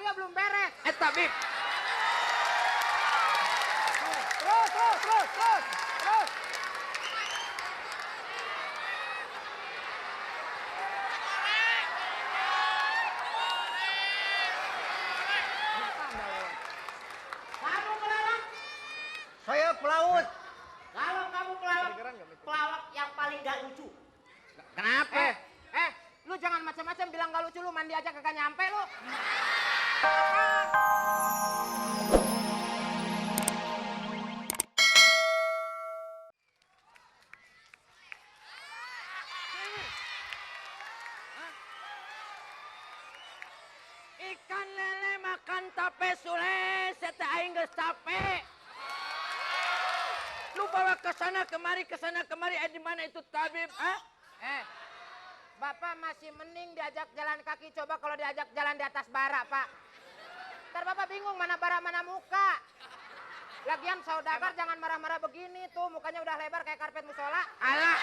skenario belum beres. Tabib. Terus. Kamu pelawak? Saya pelaut. Kalau kamu pelawak, pelawak yang paling gak lucu. Kenapa? Lu jangan macam-macam bilang gak lucu, lu mandi aja kagak nyampe lu. Ikan lele makan tape sule, sete aing geus capek. Lu bawa ke sana kemari, di mana itu tabib? Bapak masih mending diajak jalan kaki, coba kalau diajak jalan di atas bara, Pak. Ntar Bapak bingung mana bara mana muka. Lagian saudagar jangan marah-marah begini tuh, mukanya udah lebar kayak karpet musola. Alah.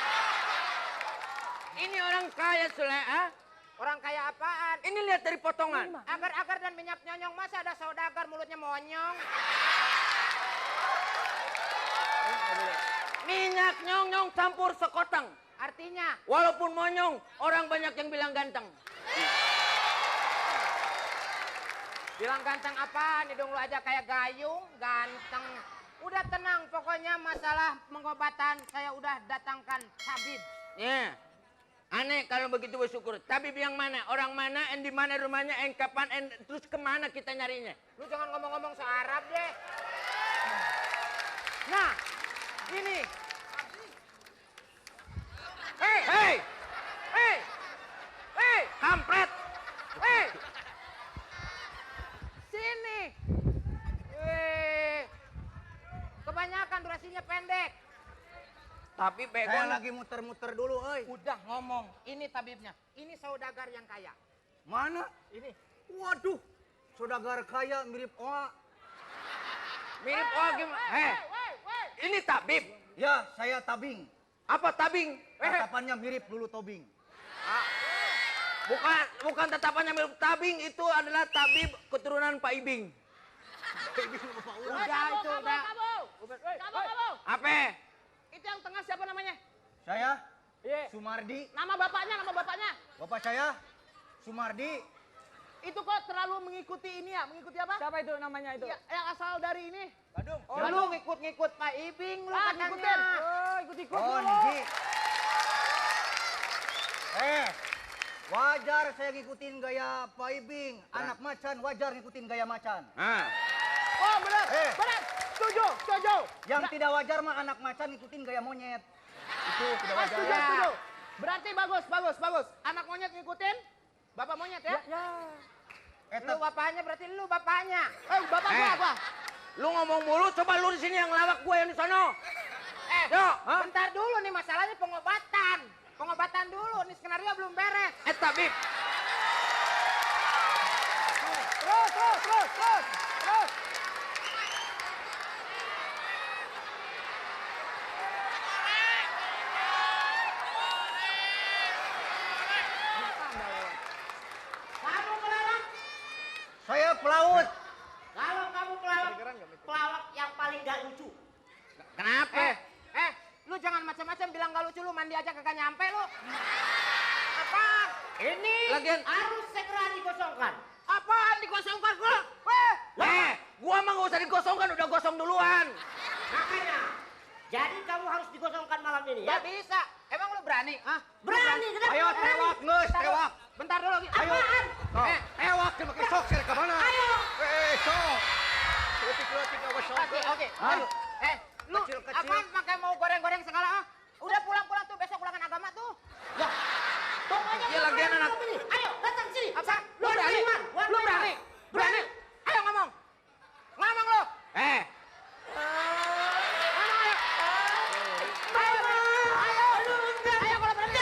Ini orang kaya sule, Orang kaya apaan? Ini lihat dari potongan. Agar-agar dan minyak nyonyong, masa ada saudagar mulutnya monyong? Minyak nyong-nyong campur sekoteng. Artinya? Walaupun monyong, orang banyak yang bilang ganteng. Bilang ganteng apaan? Hidung lu aja kayak gayung, ganteng. Udah tenang, pokoknya masalah pengobatan saya udah datangkan tabib. Ya. Aneh kalau begitu bersyukur. Tabib yang mana? Orang mana? Di mana rumahnya? Kapan? Terus kemana kita nyarinya? Lu jangan ngomong-ngomong se-Arab deh. Nah, ini. Hei! Kampret! Sini. Kebanyakan durasinya pendek. Tapi Saya pegon lagi muter-muter dulu, oi. Udah ngomong, ini tabibnya. Ini saudagar yang kaya. Mana? Ini. Waduh, saudagar kaya mirip Oa. mirip gimana? Ini tabib. Ya, saya tabing. Apa tabing? Tatapannya mirip Lulu Tobing. Bukan tatapannya mirip tabing, itu adalah tabib keturunan Pak Ibing. Udah itu, udah. Kamu. Apa? Itu yang tengah siapa namanya? Saya Iya. Sumardi. Nama bapaknya. Bapak saya Sumardi. Itu kok terlalu mengikuti ini ya? Mengikuti apa? Siapa itu namanya itu? Ya, yang asal dari ini. Badung. Oh, lu ngikut-ngikut Pak Ibing lu katanya. ngikutin. Oh, ikut-ikut Oh, dulu. Niki. Wajar saya ngikutin gaya Pak Ibing. Anak macan wajar ngikutin gaya macan. Oh, benar. Eh. Setuju. Yang tidak wajar mah anak macan ngikutin gaya monyet. Itu tidak wajar. Setuju. Berarti bagus. Anak monyet ngikutin bapak monyet ya? Lu bapaknya berarti lu bapaknya. Bapak gua apa? Lu ngomong mulu, coba lu di sini yang lawak gua yang di sono. Bentar dulu nih masalahnya pengobatan. Pengobatan dulu, nih skenario belum beres. Tabib. Terus. Kamu pelawak? Saya pelaut. Kalau kamu pelawak, pelawak yang paling gak lucu. Kenapa? Lu jangan macam-macam bilang gak lucu, lu mandi aja kagak nyampe lu. Apa? Ini Lagian harus segera digosongkan. apaan dikosongkan gua? Gua mah gak usah dikosongkan, udah gosong duluan. Makanya, jadi kamu harus digosongkan malam ini ya? Gak bisa. Emang lu berani? Berani, kenapa? Ayo berani? tewak, nges, tewak. Bentar dulu. Ayo. Apaan? Tewak, dia pakai sok, saya ke mana? Ayo. Sok. Letik, awas sok. Oke. Ayo. Lu Kecil-kecil. apaan pakai mau goreng-goreng segala? Udah pulang tuh, besok ulangan agama tuh. Ya, Pokoknya Iya, lagian anak. Ayo, datang sini. Apa? Lu berani? Lu berani? Berani? Ayo ngomong. Ngomong lu. Ayo lu enggak. Ayo kalau berani.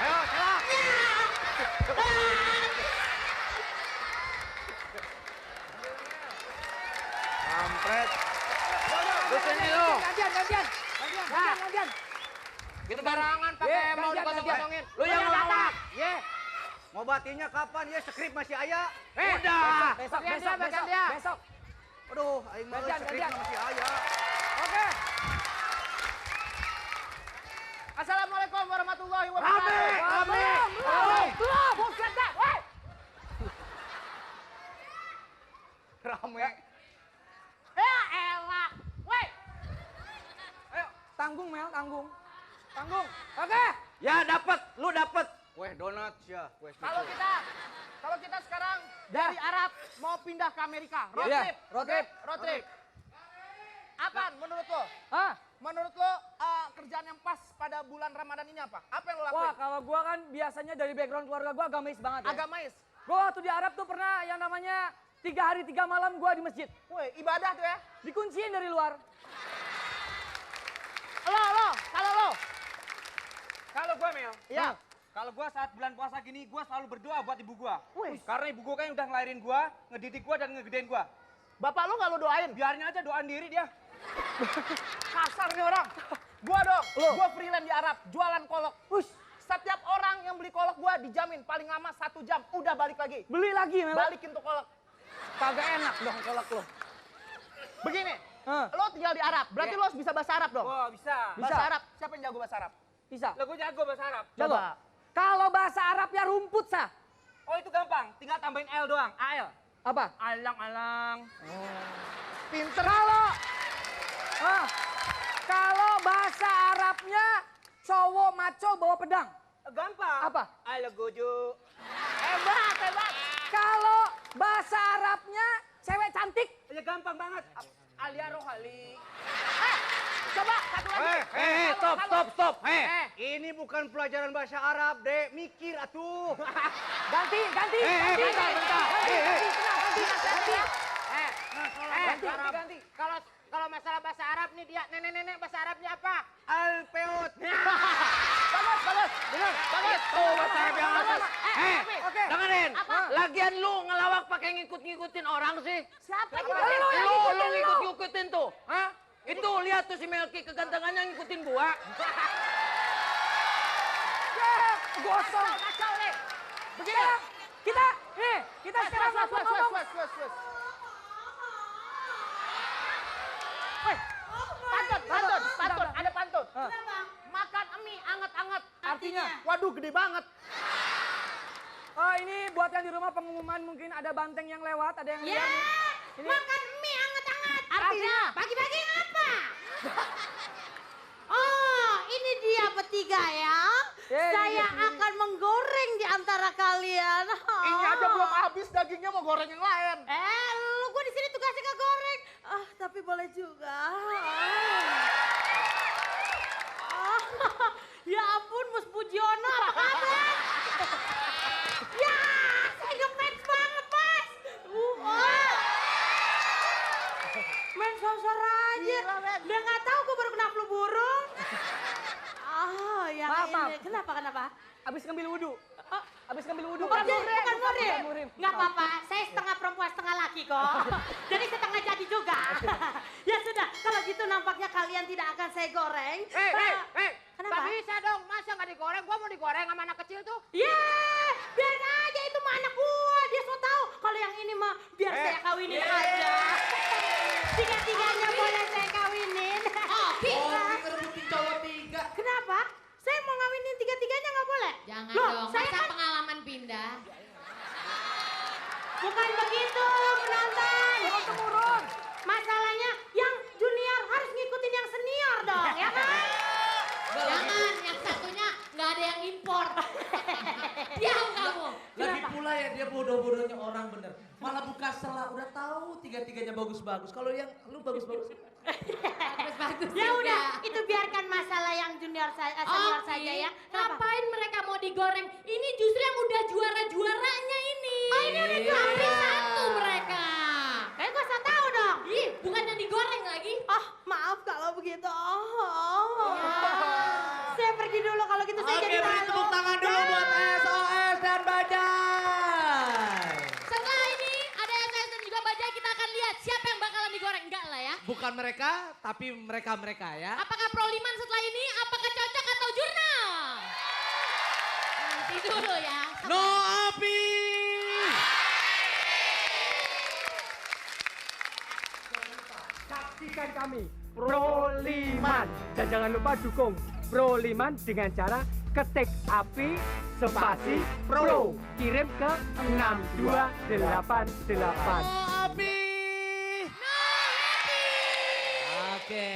ayo tewak. Kampret. Lu sini lu. Gantian. Gitu Barangan pakai mau gantian. digosong-gosongin. Lu yang ngomong. Ye. Mau batinya kapan? Ya skrip masih aya. Udah. Besok, Bagian besok, dia, bagian besok, dia. besok. Aduh, aing mah Gantian, skrip gantian. masih aya. Oke. Assalamualaikum warahmatullahi wabarakatuh. Rame. Belum. Buset dah. Woi. Rame. Ya elah. Woi. Ayo, tanggung Mel, tanggung. Tanggung. Oke. Ya dapat, lu dapat. Kue donat ya, kue Kalau kita sekarang dari Arab mau pindah ke Amerika, road Iya, trip, road trip. road trip. Apaan menurut lo? Hah? Menurut lo kerjaan yang pas pada bulan Ramadan ini apa? Apa yang lo Wah, lakuin? kalau gua kan biasanya dari background keluarga gua agamais banget ya. Agamais. Gua waktu di Arab tuh pernah yang namanya 3 hari 3 malam gua di masjid. Woi, ibadah tuh ya. Dikunciin dari luar. Kalau gue Mel, Iya. Kalau gua saat bulan puasa gini, gua selalu berdoa buat ibu gua. Wih. Karena ibu gua kan yang udah ngelahirin gua, ngedidik gua dan ngegedein gua. bapak lo nggak lo doain? Biarin aja doain diri dia. Kasar nih orang. Gua dong, gua freelance di Arab, jualan kolok. Setiap orang yang beli kolok gua dijamin paling lama 1 jam udah balik lagi. Beli lagi, Mel. Balikin tuh kolok. Kagak enak dong kolak lo. Begini, Hah. lo tinggal di Arab, berarti lo harus bisa bahasa Arab dong. Oh, bisa. Bisa. Bahasa Arab, siapa yang jago bahasa Arab? Bisa. Lah gua jago bahasa Arab. Jago. Kalau bahasa Arabnya rumput sah. Oh, itu gampang. Tinggal tambahin L doang. AL. Apa? Alang-alang. Pinter. Kalau bahasa Arabnya cowok maco bawa pedang. Gampang. Apa? Ayo gojo. Hebat, hebat. Kalau bahasa Arabnya cewek cantik. Ya gampang banget. Alia Rohali. Coba satu lagi. Stop. Ini bukan pelajaran bahasa Arab, Dek. Mikir atuh. Ganti. Ganti. Kalau masalah bahasa Arab nih dia nenek bahasa Arabnya apa? Alpeot. Bagus. Bener, bagus. Tuh bahasa Arab yang atas. Oke. Dengerin. Lagian lu ngelawak pakai ngikut-ngikutin orang sih. Siapa yang Lu ngikut-ngikutin tuh. Hah? Itu lihat tuh si Melki kegantengannya ngikutin gua. Gosong. kacau nih? Begini. Kita sekarang ngomong. Pantun, ada pantun. Makan mie anget-anget. Artinya? Waduh, gede banget. Oh, ini buat yang di rumah pengumuman mungkin ada banteng yang lewat, ada yang Ya, lihat nih. Ini makan mie anget-anget. Artinya? Pagi-pagi apa? Oh, ini dia bertiga ya. Ya, Saya ini. akan menggoreng di antara kalian. Ini aja belum habis dagingnya mau goreng yang lain. Lu gue di sini tugasnya ke goreng. Tapi boleh juga. Ya ampun, Mus Pujiono, apa kabar? Ya, saya ngefans banget, Mas. Main sosor aja. Udah nggak tahu gue baru kena flu burung. Yang Maaf. ini. Kenapa? abis ngambil wudhu. Abis ngambil wudhu. Bukan murim. murim. Nggak apa-apa, saya setengah perempuan setengah laki kok. Jadi setengah jadi juga. Ya sudah, kalau gitu nampaknya kalian tidak akan saya goreng. Kenapa? Tak bisa dong, masa nggak digoreng? Gua mau digoreng sama anak kecil tuh. Ya, biarin aja itu mah anak gua, dia so tahu. Kalau yang ini mah biar saya kawinin aja. Tiga-tiganya boleh saya kawinin. pinter bikin cowok 3. Kenapa? Saya mau ngawinin tiga-tiganya nggak boleh? Jangan Loh, dong, saya masa kan pengalaman pindah. bukan begitu penonton. Turun. Masalahnya yang junior harus ngikutin yang senior dong, ya kan? Jangan, yang satunya nggak ada yang impor. Diam kamu. Lagi pula ya dia bodoh-bodohnya orang bener. Malah buka selah, udah tahu tiga-tiganya bagus-bagus. Kalau yang lu bagus-bagus. Bagus-bagus Ya juga. udah, itu biarkan masalah yang junior saya, senior Oke, saja ya. ngapain mereka mau digoreng? Ini justru yang udah juara-juaranya ini. Oh, ini udah juara? Tapi satu mereka. Kayak gua so tahu dong. Ih, bukan yang digoreng lagi. Oh, maaf kalau begitu. Saya pergi dulu kalau gitu saya jadi beri malu. tepuk tangan dulu buat SOS dan Bajai. Setelah ini ada SS dan juga Bajai, kita akan lihat siapa yang bakalan digoreng. Enggak lah ya. Bukan mereka, tapi mereka-mereka ya. Apakah Proliman setelah ini, apakah cocok atau jurnal? Nanti dulu ya. No api. Saksikan kami Pro Liman dan jangan lupa dukung Pro Liman dengan cara ketik api spasi pro kirim ke 6288. Api. Oke.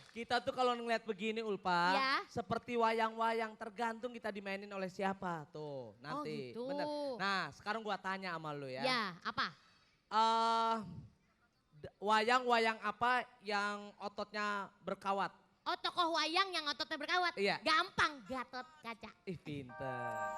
Kita tuh kalau ngeliat begini Ulpa, Ya. seperti wayang-wayang tergantung kita dimainin oleh siapa tuh nanti. gitu. Bener. Nah sekarang gua tanya sama lu ya. Ya, apa? Wayang-wayang apa yang ototnya berkawat? Oh, tokoh wayang yang ototnya berkawat. Iya. Gampang, Gatot Kaca. Ih pinter.